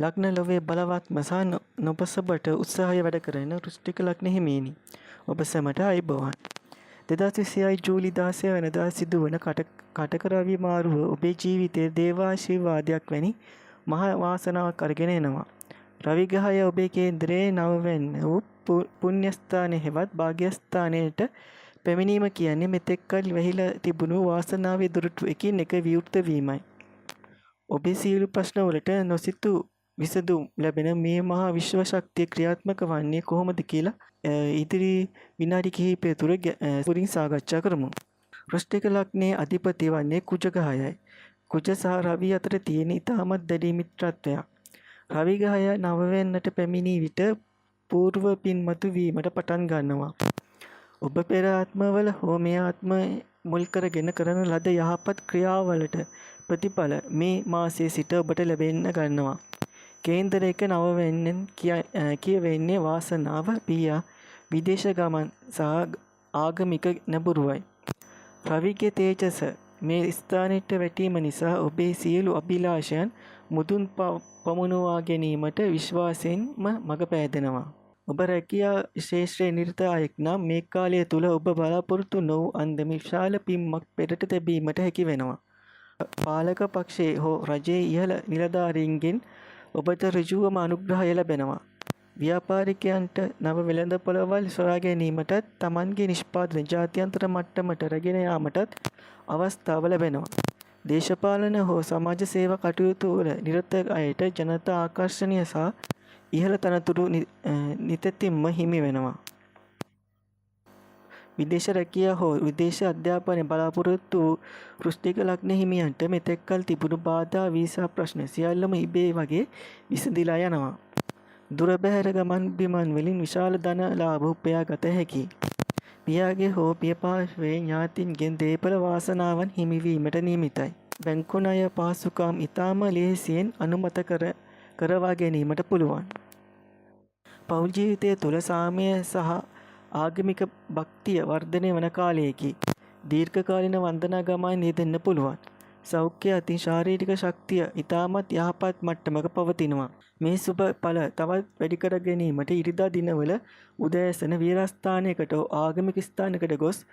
ලග්න ලොවේ බලවත්ම සහ නොපසබට උත්සාහය වැඩ කරන වෘශ්චික ලග්න හිමියනි. ඔබ සැමට ආයුබෝවන්. 2026 ජූලි 16 වෙනිදා සිදුවන කටක රවි මාරුව ඔබේ ජීවිතයේ දේවාශිර්වාදයක් වැනි මහ වාසනාවක් අරගෙන එනවා. රවි ග්‍රහය ඔබේ කේන්දරයේ නවවැන්න වූ පුණ්‍ය ස්ථානය හෙවත් භාග්‍යස්ථානයට පැමිණීම කියන්නේ මෙතෙක් කල් වැහිලා තිබුණු වාසනාවේ දොරටු එකින් එක විවෘත වීමයි. ඔබේ සියලු ප්‍රශ්නවලට නොසිතූ විසඳුම් ලැබෙන මේ මහා විශ්ව ශක්තිය ක්‍රියාත්මක වන්නේ කොහොමද කියලා ඉදිරි විනාඩි කිහිපය තුළ පුරින් සාකච්ඡා කරමු. වෘශ්චික ලග්නයේ අධිපති වන්නේ කුජ ග්‍රහයයි. කුජ සහ රවි අතර තියෙන ඉතාමත් දැඩි මිත්‍රත්වයක්. රවි ග්‍රහය නවවැන්නට පැමිණි විට පූර්ව පින් මතු වීමට පටන් ගන්නවා. ඔබ පෙර ආත්මවල හෝ මේ ආත්ම මුල් කරගෙන කරන ලද යහපත් ක්‍රියාවලට ප්‍රතිඵල මේ මාසයේ සිට ඔබට ලැබෙන්න ගන්නවා. කේන්දරයක නවවැන්නෙන් කියවෙන්නේ වාසනාව, පියා, විදේශ ගමන් සහ ආගමික නැඹුරුවයි. රවිගේ තේජස මේ ස්ථානයට වැටීම නිසා ඔබේ සියලු අභිලාෂයන් මුදුන් පමුණුවා ගැනීමට විශ්වාසයෙන්ම මඟ පෑදෙනවා. ඔබ රැකියා ක්ෂේත්‍රයේ නිරත අයෙක් නම් මේ කාලය තුළ ඔබ බලාපොරොත්තු නොවූ අන්දමේ විශාල පින්මක් පෙරට තැබීමට හැකි වෙනවා. පාලක පක්ෂයේ හෝ රජයේ ඉහළ නිලධාරීන්ගෙන් ඔබට ඍජුවම අනුග්‍රහය ලැබෙනවා. ව්‍යාපාරිකයන්ට නව වෙළඳපොළවල් සොයා ගැනීමටත් තමන්ගේ නිෂ්පාදන ජාත්‍යන්තර මට්ටමට රැගෙන යාමටත් අවස්ථාව ලැබෙනවා. දේශපාලන හෝ සමාජ සේවා කටයුතු වල නිරත අයට ජනතා ආකර්ෂණීය සහ ඉහළ තනතුරු නිතැතින්ම හිමි වෙනවා. විදේශ රැකියා හෝ විදේශ අධ්‍යාපනය බලාපොරොත්තු වූ වෘශ්චික ලග්න හිමියන්ට මෙතෙක් කල් තිබුණු බාධා, වීසා ප්‍රශ්න සියල්ලම ඉබේ වගේ විසඳිලා යනවා. දුර බැහැර ගමන් බිමන් වලින් විශාල ධන ලාභ උපයා ගත හැකියි. පියාගේ හෝ පිය පාර්ශ්වයේ ඥාතීන්ගෙන් දේපළ වාසනාවන් හිමිවීමට නියමිතයි. බැංකු ණය පහසුකම් ඉතාම ලෙහෙසියෙන් අනුමත කරවා ගැනීමට පුළුවන්. පවුල් ජීවිතය තුළ සාමය සහ ආගමික භක්තිය වර්ධනය වන කාලයකි. දීර්ඝකාලීන වන්දනා ගමන් යෙදෙන්න පුළුවන්. සෞඛ්‍ය අතින් ශාරීරික ශක්තිය ඉතාමත් යහපත් මට්ටමක පවතිනවා. මේ සුබ ඵල තවත් වැඩි කර ගැනීමට ඉරිදා දිනවල උදෑසන විහාරස්ථානයකට හෝ ආගමික ස්ථානයකට ගොස්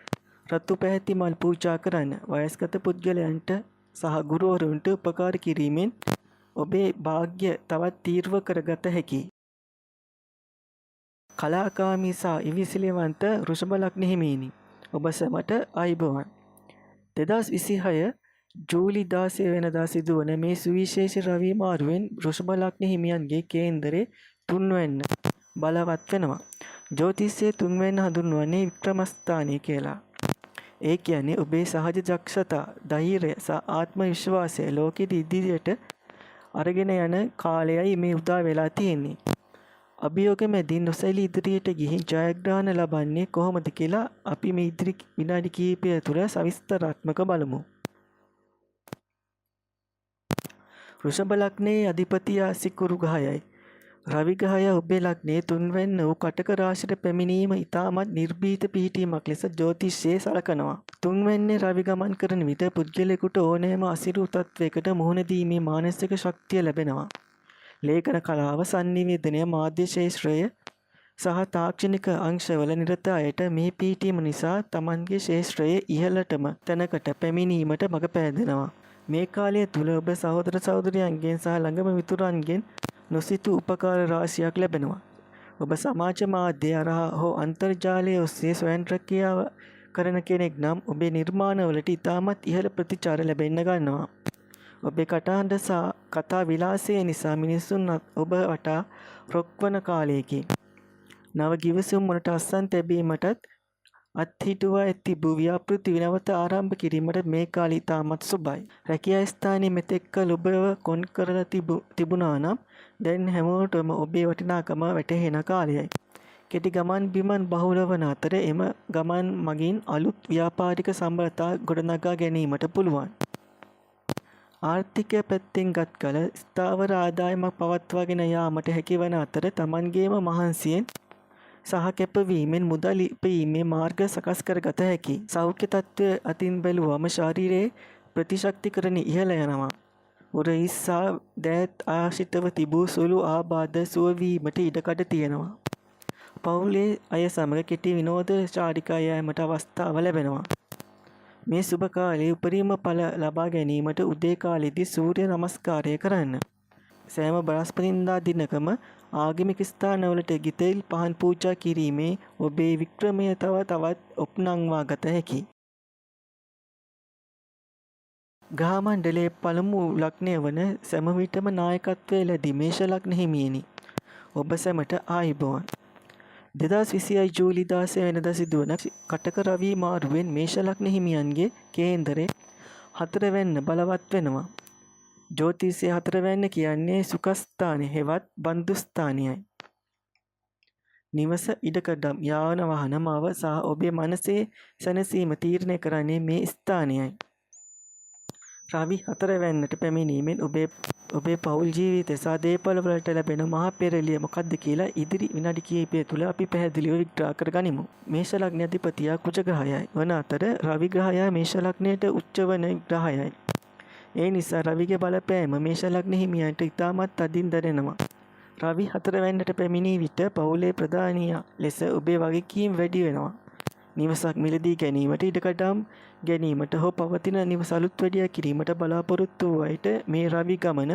රතු පැහැති මල් පූජා කරන්න. වයස්ගත පුද්ගලයන්ට සහ ගුරුවරුන්ට උපකාර කිරීමෙන් ඔබේ භාග්‍ය තවත් තීව්‍ර කරගත හැකියි. කලාකාමී සහ ඉවසිලිවන්ත වෘෂභ ලග්න හිමියනි, ඔබ සැමට ආයුබෝවන්. 2026 ජූලි 16 වෙනිදා සිදුවන මේ සුවිශේෂ රවි මාරුවෙන් වෘෂභ ලග්න හිමියන්ගේ කේන්දරේ තුන්වැන්න බලවත් වෙනවා. ජ්‍යොතිෂයේ තුන්වැන්න හඳුන්වන්නේ වික්‍රමස්ථානය කියලා. ඒ කියන්නේ ඔබේ සහජ දක්ෂතා, ධෛර්යය සහ ආත්ම විශ්වාසය ලෝකෙට ඉදිරියට අරගෙන යන කාලයයි මේ උදා වෙලා තියෙන්නේ. අභියෝග මැදින් නොසැලී ඉදිරියට ගිහින් ජයග්‍රහණ ලබන්නේ කොහොමද කියලා අපි මේ ඉදිරි විනාඩි කිහිපය තුළ සවිස්තරාත්මක බලමු. වෘෂභ ලග්නයේ අධිපතියා සිකුරු ග්‍රහයයි. රවි ග්‍රහය ඔබේ ලග්නයේ තුන්වැන්න වූ කටක රාශියට පැමිණීම ඉතාමත් නිර්භීත පිහිටීමක් ලෙස ජ්‍යොතිෂයේ සලකනවා. තුන්වැන්නේ රවි ගමන් කරන විට පුද්ගලයෙකුට ඕනෑම අසිරු තත්වයකට මුහුණ දීමේ මානසික ශක්තිය ලැබෙනවා. ලේඛන කලාව, සන්නිවේදනය, මාධ්‍ය ක්ෂේත්‍රය සහ තාක්ෂණික අංශවල නිරත අයට මේ පිහිටීම නිසා තමන්ගේ ක්ෂේත්‍රයේ ඉහළටම තැනකට පැමිණීමට මඟ පෑදෙනවා. මේ කාලය තුළ ඔබ සහෝදර සහෝදරියන්ගෙන් සහ ළඟම මිතුරන්ගෙන් නොසිතූ උපකාර රාශියක් ලැබෙනවා. ඔබ සමාජ මාධ්‍ය හරහා හෝ අන්තර්ජාලය ඔස්සේ ස්වයං රැකියාව කරන කෙනෙක් නම් ඔබේ නිර්මාණවලට ඉතාමත් ඉහළ ප්‍රතිචාර ලැබෙන්න ගන්නවා. ඔබේ කටහඬ සහ කතා විලාසය නිසා මිනිසුන් ඔබ වටා රොක්වන කාලයකි. නව ගිවිසුම් වලට අත්සන් තැබීමටත් අත්හිටුවා තිබූ ව්‍යාපෘති නැවත ආරම්භ කිරීමට මේ කාලය ඉතාමත් සුබයි. රැකියා ස්ථානයේ මෙතෙක් කල් ඔබව කොන් කරලා තිබුණා නම් දැන් හැමෝටම ඔබේ වටිනාකම වැටහෙන කාලයයි. කෙටි ගමන් බිමන් බහුල වන අතර එම ගමන් මගින් අලුත් ව්‍යාපාරික සබඳතා ගොඩනගා ගැනීමට පුළුවන්. ආර්ථිකය පැත්තෙන් ගත් කල ස්ථාවර ආදායමක් පවත්වාගෙන යාමට හැකිවන අතර තමන්ගේම මහන්සියෙන් සහ කැපවීමෙන් මුදල් ඉපයීමේ මාර්ග සකස් කරගත හැකියි. සෞඛ්‍ය තත්ත්වය අතින් බැලුවම ශරීරයේ ප්‍රතිශක්තිකරණය ඉහළ යනවා. උරහිස් සහ දෑත් ආශ්‍රිතව තිබූ සුළු ආබාධ සුව වීමට ඉඩකඩ තියෙනවා. පවුලේ අය සමග කෙටි විනෝද චාරිකා යෑමට අවස්ථාව ලැබෙනවා. මේ සුබ කාලයේ උපරිම ඵල ලබා ගැනීමට උදේ කාලයේදී සූර්ය නමස්කාරය කරන්න. සෑම බ්‍රහස්පතින්දා දිනකම ආගමික ස්ථානවලට ගිතෙල් පහන් පූජා කිරීමේ ඔබේ වික්‍රමය තව තවත් ඔප්නංවා ගත හැකියි. ග්‍රහ මණ්ඩලයේ පළමු ලග්නය වන සැම විටම නායකත්වය ලැබි මේෂ ලග්න හිමියනි, ඔබ සැමට ආයුබෝවන්. 2026 ජූලි 16 වෙනිදා සිදුවන කටක රවි මාරුවෙන් මේෂ ලග්න හිමියන්ගේ කේන්දරේ හතරවැන්න බලවත් වෙනවා. ජ්‍යොතිෂයේ හතරවැන්න කියන්නේ සුඛස්ථානය හෙවත් බන්ධුස්ථානයයි. නිවස, ඉඩකඩම්, යාන වාහන, මව සහ ඔබේ මනසේ සැනසීම තීරණය කරන්නේ මේ ස්ථානයයි. රවි හතරවැන්නට පැමිණීමෙන් ඔබේ පවුල් ජීවිතය සහ දේපළ වලට ලැබෙන මහා පෙරළිය මොකක්ද කියලා ඉදිරි විනාඩි කිහිපය තුළ අපි පැහැදිලිව විග්‍රහ කරගනිමු. මේෂ ලග්න අධිපතියා කුජ ග්‍රහයයි වන අතර රවි ග්‍රහයා මේෂ ලග්නයට උච්ච වන ග්‍රහයයි. ඒ නිසා රවිගේ බලපෑම මේෂ ලග්න හිමියන්ට ඉතාමත් තදින් දැනෙනවා. රවි හතරවැන්නට පැමිණි විට පවුලේ ප්‍රධානියා ලෙස ඔබේ වගකීම් වැඩි වෙනවා. නිවසක් මිලදී ගැනීමට, ඉඩකඩම් ගැනීමට හෝ පවතින නිවස අලුත් වැඩියා කිරීමට බලාපොරොත්තු වූ අයට මේ රවි ගමන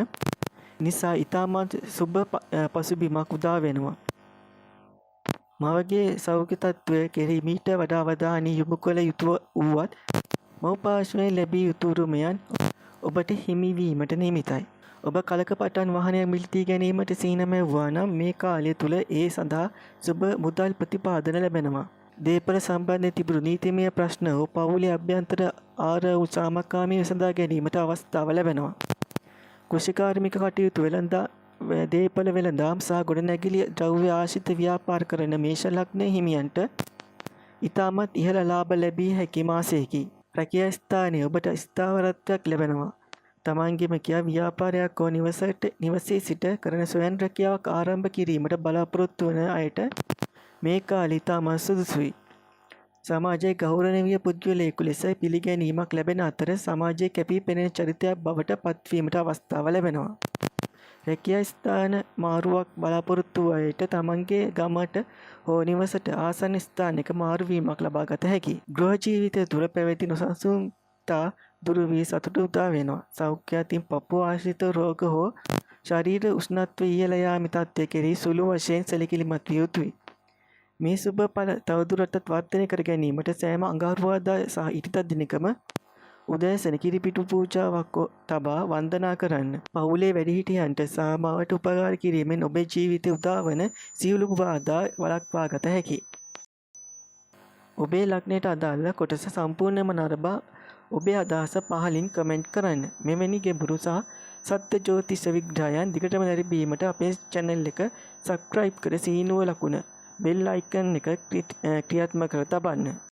නිසා ඉතාමත් සුබ පසුබිමක් උදා වෙනවා. මවගේ සෞඛ්‍ය තත්ත්වය කෙරෙහි මීට වඩා අවධානය යොමු කළ යුතු වුවත් මව් පාර්ශ්වයෙන් ලැබිය යුතු උරුමයන් ඔබට හිමිවීමට නියමිතයි. ඔබ කලක පටන් වාහනයක් මිලදී ගැනීමට සිහින මැව්වා නම් මේ කාලය තුළ ඒ සඳහා සුබ මුදල් ප්‍රතිපාදන ලැබෙනවා. දේපළ සම්බන්ධයෙන් තිබුණු නීතිමය ප්‍රශ්න හෝ පවුලේ අභ්‍යන්තර ආරවුල් සාමකාමීව විසඳා ගැනීමට අවස්ථාව ලැබෙනවා. කෘෂිකාර්මික කටයුතු, වෙළඳා දේපළ වෙළඳාම් සහ ගොඩනැගිලි ද්‍රව්‍ය ආශ්‍රිත ව්‍යාපාර කරන මේෂ ලග්න හිමියන්ට ඉතාමත් ඉහළ ලාභ ලැබිය හැකි මාසයකි. රැකියා ස්ථානයේ ඔබට ස්ථාවරත්වයක් ලැබෙනවා. තමන්ගේම කියා ව්‍යාපාරයක් හෝ නිවසේ සිට කරන ස්වයං රැකියාවක් ආරම්භ කිරීමට බලාපොරොත්තු වන අයට මේ කාලය ඉතාමත් සුදුසුයි. සමාජයේ ගෞරවනීය පුද්ගලයෙකු ලෙස පිළිගැනීමක් ලැබෙන අතර සමාජයේ කැපී පෙනෙන චරිතයක් බවට පත්වීමට අවස්ථාව ලැබෙනවා. රැකියා ස්ථාන මාරුවක් බලාපොරොත්තු වූ අයට තමන්ගේ ගමට හෝ නිවසට ආසන්න ස්ථානයක මාරු වීමක් ලබා ගත හැකියි. ගෘහ ජීවිතය තුළ පැවති නොසන්සුන්තා දුරු වී සතුට උදා වෙනවා. සෞඛ්‍ය අතින් පපුව ආශ්‍රිත රෝග හෝ ශරීර උෂ්ණත්වය ඉහළ යාමේ තත්ත්වය කෙරෙහි සුළු වශයෙන් සැලකිලිමත් විය යුතුයි. මේ සුබ ඵල තවදුරටත් වර්ධනය කර ගැනීමට සෑම අඟහරුවාදා සහ ඉරිදා දිනකම උදෑසන කිරිපිටු පූජාවක් තබා වන්දනා කරන්න. පවුලේ වැඩිහිටියන්ට සහ මවට උපකාර කිරීමෙන් ඔබේ ජීවිතය උදාවන සියලු බාධා වළක්වා ගත හැකියි. ඔබේ ලග්නයට අදාළ කොටස සම්පූර්ණයෙන්ම නරඹා ඔබේ අදහස පහලින් කමෙන්ට් කරන්න. මෙවැනි ගැඹුරු සහ සත්‍ය ජ්‍යොතිෂ විග්‍රහයන් දිගටම නැරඹීමට අපේ චැනල් එක සබ්ස්ක්‍රයිබ් කර සීනුව ලකුණ බෙල් අයිකන් එක ක්‍රියාත්මක කර තබන්න.